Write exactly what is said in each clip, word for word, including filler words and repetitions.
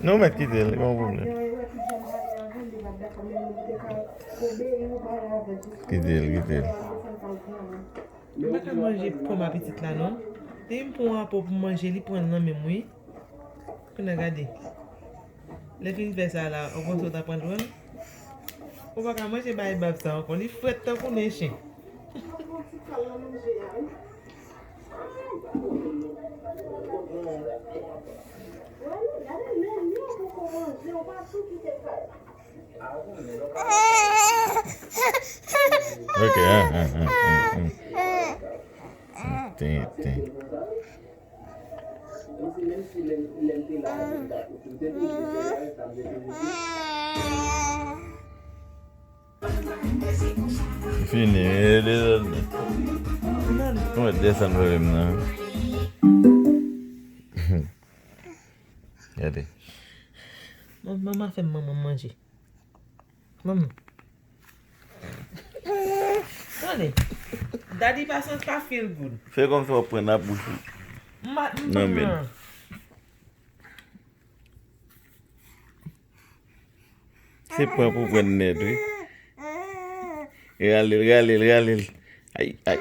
Non, mèt kite l, li pa yon pwoblèm. Kite l, kite l. M pa ka manje pòm a pitit la, non. Depi m pran yon apò pou m manje, li pran l nan men m, wi. Kounye a gade. Lè fin fè sa la, ou panse w ta pran l? Ou pa ka manje bay bab sa ankò. Li frèt tankou nen chen. Ok, ah, ah, ah, ah, ah. Ten, ten. Fini, e desann. Mwen desann vre m nan. Gade. Manman fè m manman manje. Manman. Tande. Daddy pa santi pa feel good. Fè kòmsi w ap pran nan bouch ou. Ma, nan men. Se pran pou pran nèt, wi. Rale l, rale l, rale l. Ay, ay.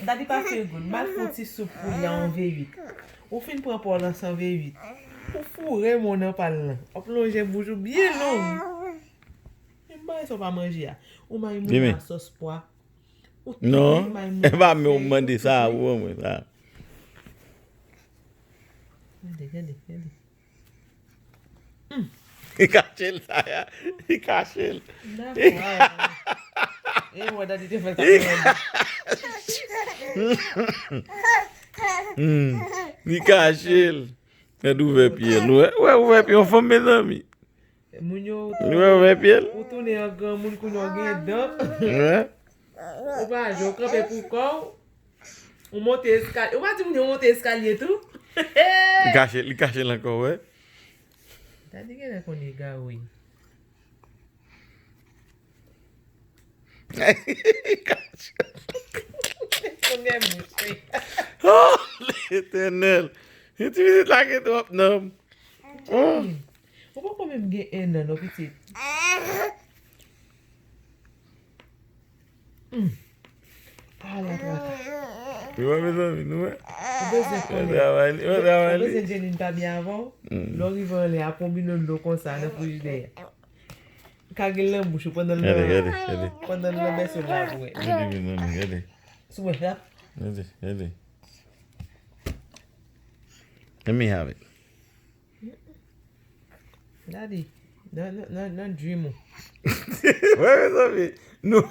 Daddy pa feel good. M al fè yon ti soup pou li a yon V uit. Ou fin pran pa w lan san V uit. Ou foure men w nan pa l lan. W ap lonje bouch ou byen long. Men bagay sa w pa manje a. Ou may moun nan sòs pwa. Ou tout may moun nan sèl. Gade, gade, gade. Li kache l, sa a. Li kache l. Li kache l. Gade ouvè pye l. Ou wè, ou wè ouvè pye yon fanm, mezanmi. Moun yo, ou wè ouvè pye l. Ou tounen an granmoun kounye a w gen dan. Ou pa jwe, w kanpe pou kò w. Ou monte eskalye. Ou pa di moun yo monte eskalye tou? Li kache, li kache l ankò, wè. Daddy genlè konn egare wi. Li kache. Konn gen bouch wi. Oh, Letènèl. Ti pitit la gen twòp nanm. Oh. Ou poko menm gen en an non pitit. Hmm. Ala traka. Nou wè, mezanmi, nou wè. Ou bezwen konnen. Ou bezwen Jenny pa byen avè w. Lè w rive anlè a, pran yon bidon dlo konsa nan frijidè a. Kage l nan bouch ou pandan l nan, pandan l nan bèso la pou wè. Gade, mezanmi, gade. Sou wè sa? Gade, gade. Let me have it. Daddy, nan, nan, nan, nan dream ou. Wè, mezanmi, nou,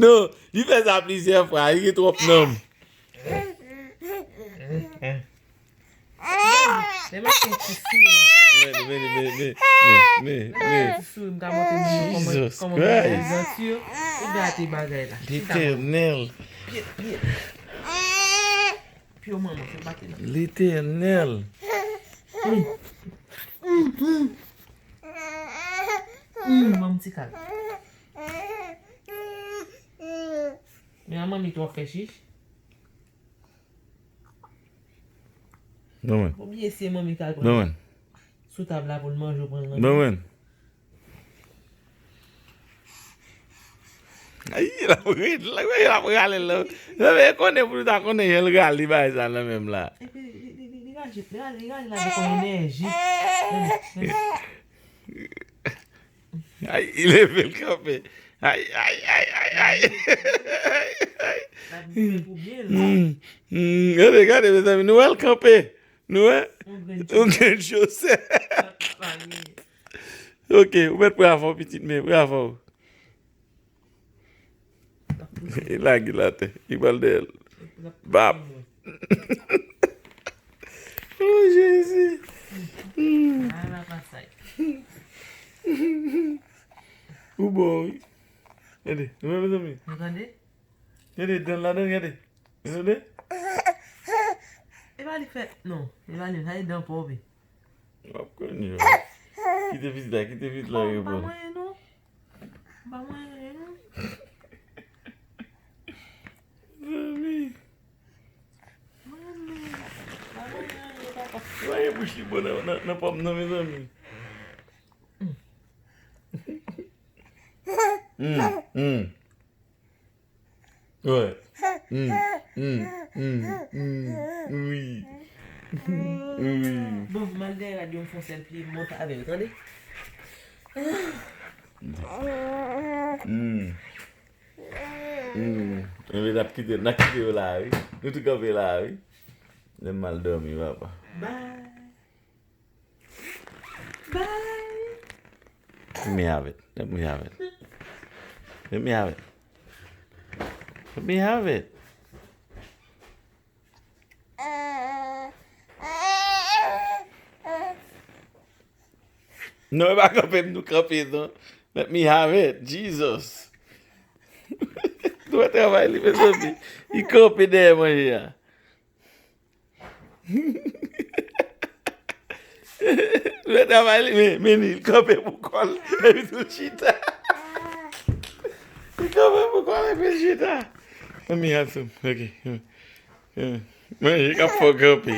non, li fè sa plizyè fwa, li gen twòp nanm. Men, men, men, men, men, men, men, men, men, men. Ti souri, m ka montre moun yo kòman, Jesus kòman Christ. Ou gate bagay la. Letènèl. Pye, pye. Pye w manman, fè bate nan. Letènèl. Hum, hum, hum. Hum, manm ti kal. Men a manmi twò fè chich. Non, men. Ou bliye se manmi kal pran. Non, men. Sou tab la pou l manje, ou pran l nan men. Non, men. Ay, l ap ri, l ap ri, l ap rale l la. Nan men, konnen pou nou ta konnen jan l rale bagay sa nan men m la. Epi, li, li, li, li raje, li raje, li raje la pou konn enèji. Ay, li leve l kanpe. Ay, ay, ay, ay, ay. Ay, ay. L ap viv pou byen la. Hmm, hmm, gade, gade, mezanmi, nou wè l kanpe. Nou wè? Yon grenn chosè. Ok, ou mèt pran afè w, pitit, men pran afè w. E lage l atè. Li pral dèyè l. Bap. Oh, Jezi. Hmm. Ou bon, wi. Gade, nou wè, mezanmi? Ou tande? Gade, dan l ladan, gade. Gade. E pa li fè, non. E pa li, sa e dan pòv. W ap konn jwe. Kite pitit la, kite pitit la reponn. Pa manyen, non. Pa manyen, non. Zanmi. Mwen menm, pa manyen, non, pa Pa gen bouch li bon nan, nan, nan pòm nan, mezanmi. Mm, mm. Ouais. Mm, mm, mm, mm. Wi. Wi. Bon, m al dèyè radyo, m fè yon sèl pye, m monte avè l, tande? Mm. Mm. Enben, n ap kite, n ap kite yo la, wi. Nou tou kanpe la, wi. Lè m al dòmi, papa. Bye. Bye. Let me have it. Let me have it. Let me have it. Let me have it. Non, e pa kanpe m nou kanpe, non. Let me have it. Jesus. Nou wè travay li, mezanmi. Li kanpe dèyè manje a. Lè travay li, men, men li kanpe pou kò l, epi tou chita. Li kanpe pou kò l, epi l chita. Mami, have some. Ok. Manje k ap fè w kanpe.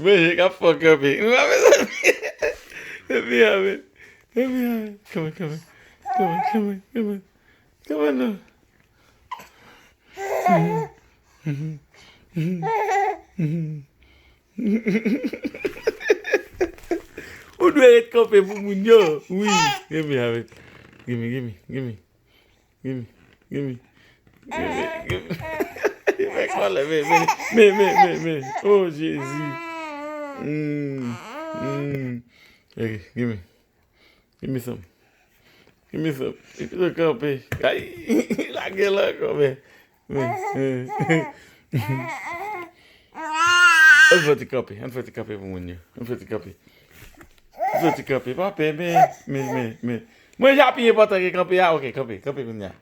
Manje k ap fè w kanpe. Mami, mami. Mami, mami. Come on, come on. Come on, come on, come on. Come on, non. Ou dwe ret kanpe pou moun yo. Wi. Gimme, have it. Gimme, gimme, gimme. Gimme, gimme. Gimme, gimme. Li fè kòlè, men, men, men, men, men. Oh, Jezi. Mm, mm. Ok, gimme. Gimme some. Gimme some. Li pito kanpe. Ay, lage l ankò, men. Men, men. Ann fè ti kanpe. Ann fè ti kanpe pou moun yo. Ann fè ti kanpe. Ann fè ti kanpe. Pa pè, men, men, men, men. Manje a pi enpòtan ke kanpe a. Ok, kanpe, kanpe kounye a.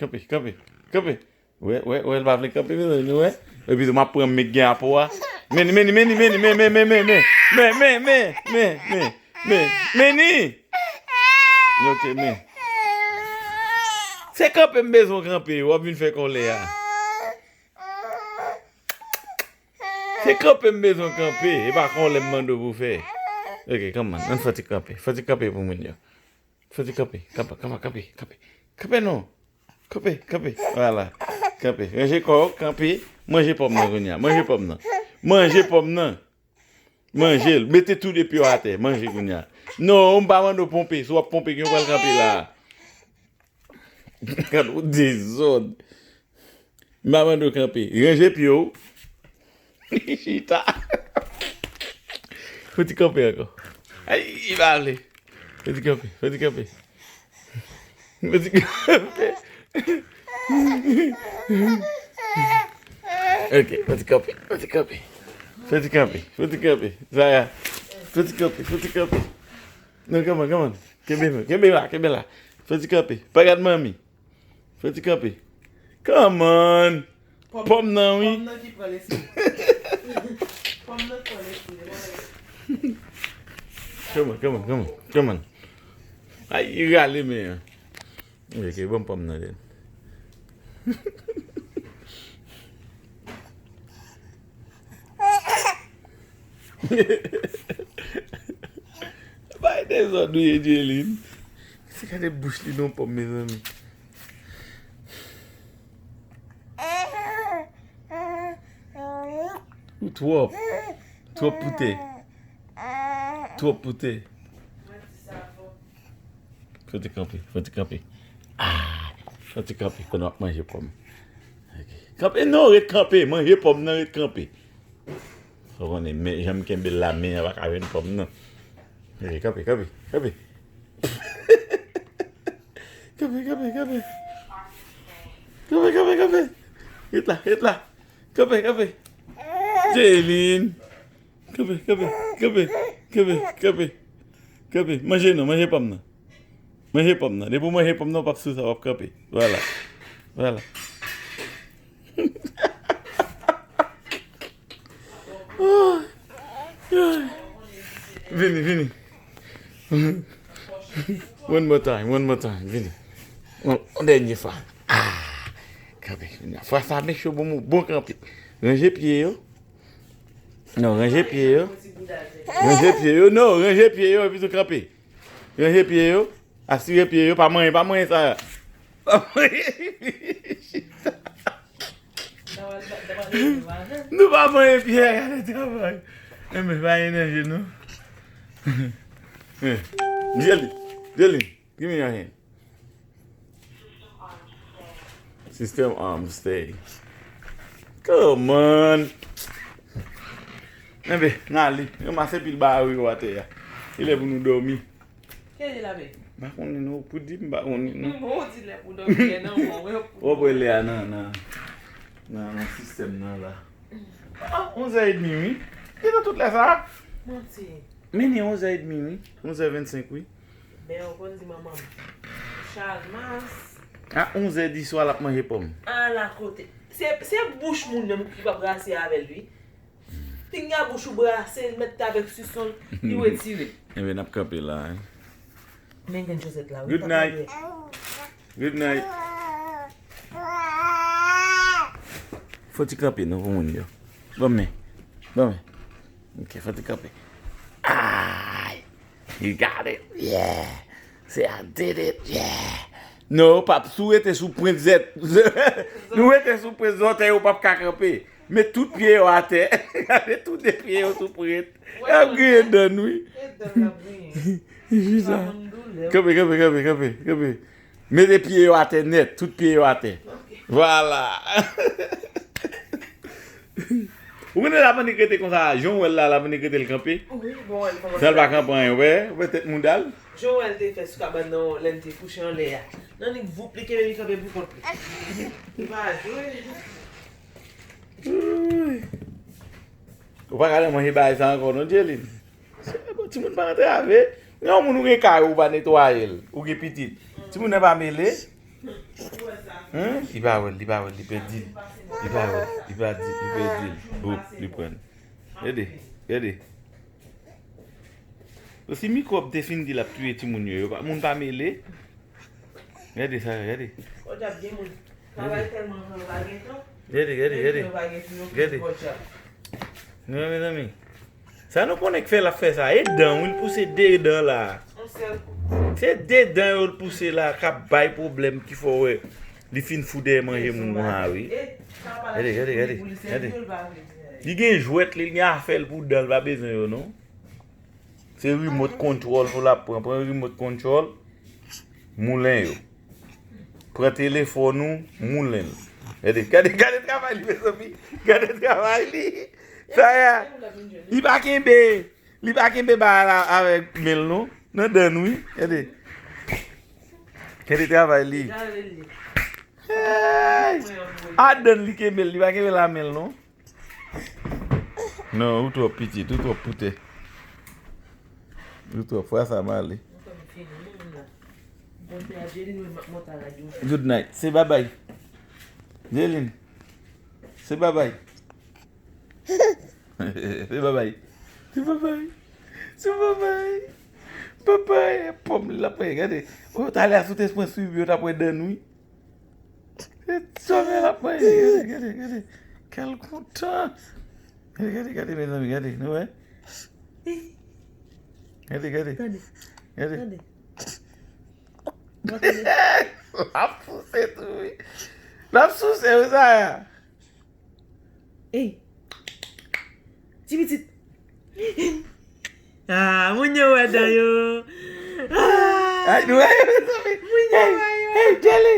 Kanpe, kanpe, kanpe. Wè, wè, wè, l pa vle kanpe, mezanmi, nou wè. Epi tou, m ap pran men k gen apò a. Meni, meni, meni, meni, men, men, men, men, men. Men, men, men, men, men, men. Men, men, men. Ok, men. Se kanpe m bezwen kanpe, w ap vin fè kòlè a. Se kanpe m bezwen kanpe, e pa kòlè m mande w pou fè. Ok, come on, ann fè ti kanpe. Fè ti kanpe pou moun yo. Fè ti kanpe, kanpe, kanpe, kanpe, kanpe. Kanpe non. Kanpe, kanpe. Vwala. Kanpe. Ranje kò w, kanpe. Manje pòm nan kounye a. Manje pòm nan. Manje pòm nan. Manje l. Mete tou de pye w atè. Manje kounye a. Non, m pa mande w ponpe. Si w ap ponpe, gen w pral kanpe la. Gad yon dezòd. M pa mande w kanpe. Ranje pye w. Chita. Fò ti kanpe ankò. Ay, li pa vle. Fò ti kanpe, fò ti kanpe. Fò ti kanpe. Ok, fò ti kanpe, fò ti kanpe. Fò ti kanpe, fò ti kanpe. Zaya, fò ti kanpe, fò ti kanpe. Non, come on, come on. Kenbe, kenbe la, kenbe la. Fò ti kanpe. Pa gad manmi. Fò ti kanpe. Come on. Pòm nan, wi. Pòm nan ki pran lespri. Pòm nan pran lespri. Come on, come on, come on, come on. Ay, li rale men an. Ok, ban m pòm nan, then. Bay dezòd ou ye, Djelin. Se gade bouch li nan pòm, mezanmi. Ou twòp. Twòp poutè. Twòp poutè. Fò ti kanpe, fò ti kanpe. Ah, fò ti kanpe, konnen w ap manje pòm. Ok. Kanpe non, ret kanpe, manje pòm nan, ret kanpe. Fò konnen, men, jan m kenbe l la, men an pa ka jwenn pòm nan. Ok, kanpe, kanpe, kanpe. Kanpe, kanpe, kanpe. Kanpe, kanpe, kanpe. Ret la, ret la. Kanpe, kanpe. Djelin. Kanpe, kanpe, kanpe, kanpe, kanpe. Kanpe. Manje non, manje pòm nan. Manje pòm nan. Depi w manje pòm nan, w p ap sou sa, w ap kanpe. Vwala. Vwala. Vini, vini. One more time, one more time, vini. Yon, yon dènye fwa. Ah! Kanpe. Fwa sa, men cho bon, bon kanpe. Ranje pye yo. Non, ranje pye yo. Ranje pye yo, non, ranje pye yo, epi tou kanpe. Ranje pye yo, asire pye yo, pa manyen, pa manyen sa. Pa manyen. Nou pa manyen pye a, gade travay. Enben, pa gen danje, non. Eh, Jelly, Jelly, give me your hand. System arm stay. Come on. Enben, n ale. Ranmase pil bagay yo atè a. Li lè pou nou dòmi. Kèl lè la, bebe? M pa konnen non, pou di m pa konnen non. Bon, ou di lè pou dòmi, lè nan mwen, wè pou. Ou pran lè a nan, nan, nan, nan sistèm nan la. Ah, onzè edmi, wi. Gentan tout lè sa. Manti. Men ni onzè edmi, wi. Onzè vennsenk, wi. Men ou konn di manman m. Chalmas. A onzè di swa, l ap manje pòm. Ala kote. Se, se bouch moun menm ki p ap brase avè l, wi. Pinga bouch ou brase, l mèt avèk sison l, li retire. Enben, n ap kanpe la, hein. Men gen Josette la, wi. Good night. Good night. Fò ti kanpe, non, pou moun yo. Bon, men. Bon, men. Ok, fò ti kanpe. Ay! You got it. Yeah. Say, "I did it." Yeah. Non, pap, si w rete sou pwent zèt, nou rete sou pwent zòtèy, ou pap ka kanpe. Met tout pye yo atè. Gade tout de pye yo sou pwent. Y ap griyen dan, wi. Jis sa. Kanpe, kanpe, kanpe, kanpe, kanpe. Mete pye yo atè nèt, tout pye yo atè. Vwala. Ou konnen l ap annik rete konsa, jan w wè l la, l ap annik rete l kanpe. Wi, bon, wè l kòmanse. San l pa kanpe anyen, ou wè, ou wè tèt mouda l. Jan w wè l te fè sou kabann nan, lè n te kouche anlè a. Nan annik voup, li kenbe, li kanpe pou kont li. Li pa jwe. Ou pa ka manje bagay sa ankò non, Jelin. Se bon, timoun pa antrave. Yon moun ou gen kay ou pa netwaye l, ou gen pitit. Timoun nan pa mele. Hein? Li pa wè l, li pa wè l, li pèdi l. Li pa wè l, li pa di, li pèdi l. Hop, li pran l. Gade, gade. Si mikwòb te fin di l ap touye timoun yo, yo pa, moun pa mele. Gade sa, gade. Podyab gen moun. Travay tèlman jan yo pa gen tan. Gade, gade, gade. Yo pa gen tan, yo pran podyab. Non, mezanmi. Sa nou konnen k fè l ap fè sa. E dan, wi, l pouse de dan la. Se de dan yo l pouse la k ap bay pwoblèm ki fè w wè li fin fou dèyè manje moun konsa, wi. Gade, gade, gade, gade. Li gen jwèt li, li gen afè l pou dan, l pa bezwen yo, non. Se remote control pou l ap pran. Pran remote control, moulen yo. Pran telefòn ou, moulen l. Gade, gade, gade travay li, mezanmi. Gade travay li. Sa a, li pa kenbe, li pa kenbe bagay la avèk men l, non. Nan dan, wi. Gade. Gade travay li. Hey! A dan li kenbe l, li pa kenbe l a men l, non. Non, ou twòp pitit, ou twòp poutè. Ou twòp, fwa sa m ale. Good night. Se babay. Jelin. Se babay. Se babay. Se babay. Se babay. Babay. Pòm li l ap manje, gade. Oh, talè a si w te pran swiv yo, t ap wè dan, wi. Se sòmè l ap manje. Gade, gade, gade. Kè l kontan. Gade, gade, gade, mezanmi, gade. Nou wè? Gade, gade. Tande. Gade. Tande. L ap souse tou, wi. L ap souse, wi, sa a. Ey. Ti pitit. Ah, moun yo wè dan yo. Ah. Ay, nou wè yo, mezanmi. Moun yo wè yo. Hey, hey, Jelly.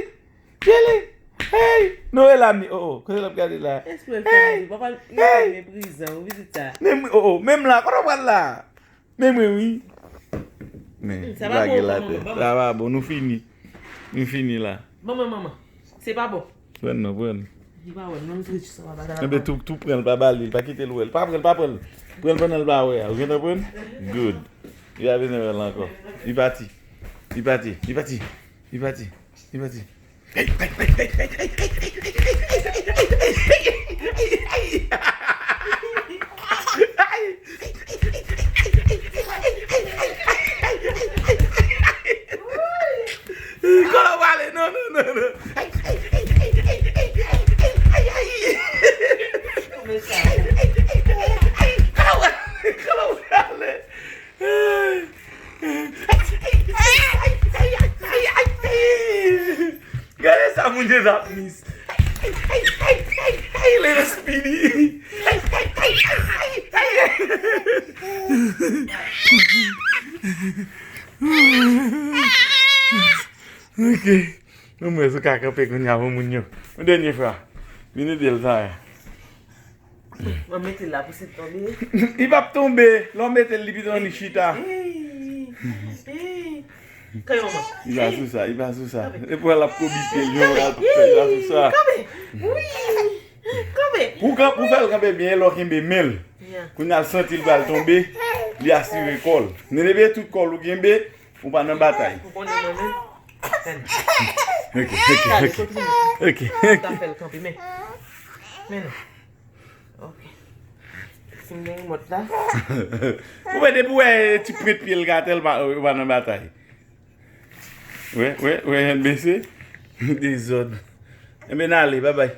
Jelly. Hey. Nou wè la, mi. Oh, oh. Kote l ap gade la? Espre l fè manje. Papa, li pa meprizan, ou vizit sa. Menm, oh, oh. Menm la, kote w pral la? Men mwen, wi. Men, hmm, sa pa bon, manman, manman. Sa pa bon, nou fini. Nou fini la. Manman, manman. Se pa bon. Pran non, pran. Li pa wè, non, li trete sa pa bagay la. Enben, tou, tou pran l, pa ba li, pa kite l wè l. Pa pran l, pa pran l. Pran l pandan l pa wè a. Ou gentan pran l? Good. Li pa bezwen wè l ankò. Li pati. Li pati. Li pati. Li pati. Li pati. Kolo pale, non, non, non, non. Kolo, kolo. Ale. Gade sa moun yo t ap miss. Little Speedy. Ok. Mwen mwen sou ka kanpe kounye a pou moun yo. Yon dènye fwa. Vin ede l sa a. Mwen mete l la pou se tonbe. Li p ap tonbe. Lè w mete l, li pito annik chita. Kanpe manman. Li pa sou sa, li pa sou sa. E pou l ap kobite l, yon l ap fè, li pa sou sa. Kanpe. Wi. Kanpe. Pou kan, pou fè l kanpe byen, lè w kenbe men l. Kounye a l santi l pral tonbe, li asire kò l. Men depi tout kò l ou kenbe, ou pa nan batay. Ou konnen mwen menm. Ok, ok, ok. Ok, ok. Sa fè l kanpe, men. Men non. Ok. Fin gen rimòt la. Ou wè, depi w wè ti pwent pye l ka atè, ou pa, ou pa nan batay. Wè, wè, wè, N B C. Dezòd. Enben, n ale, babay.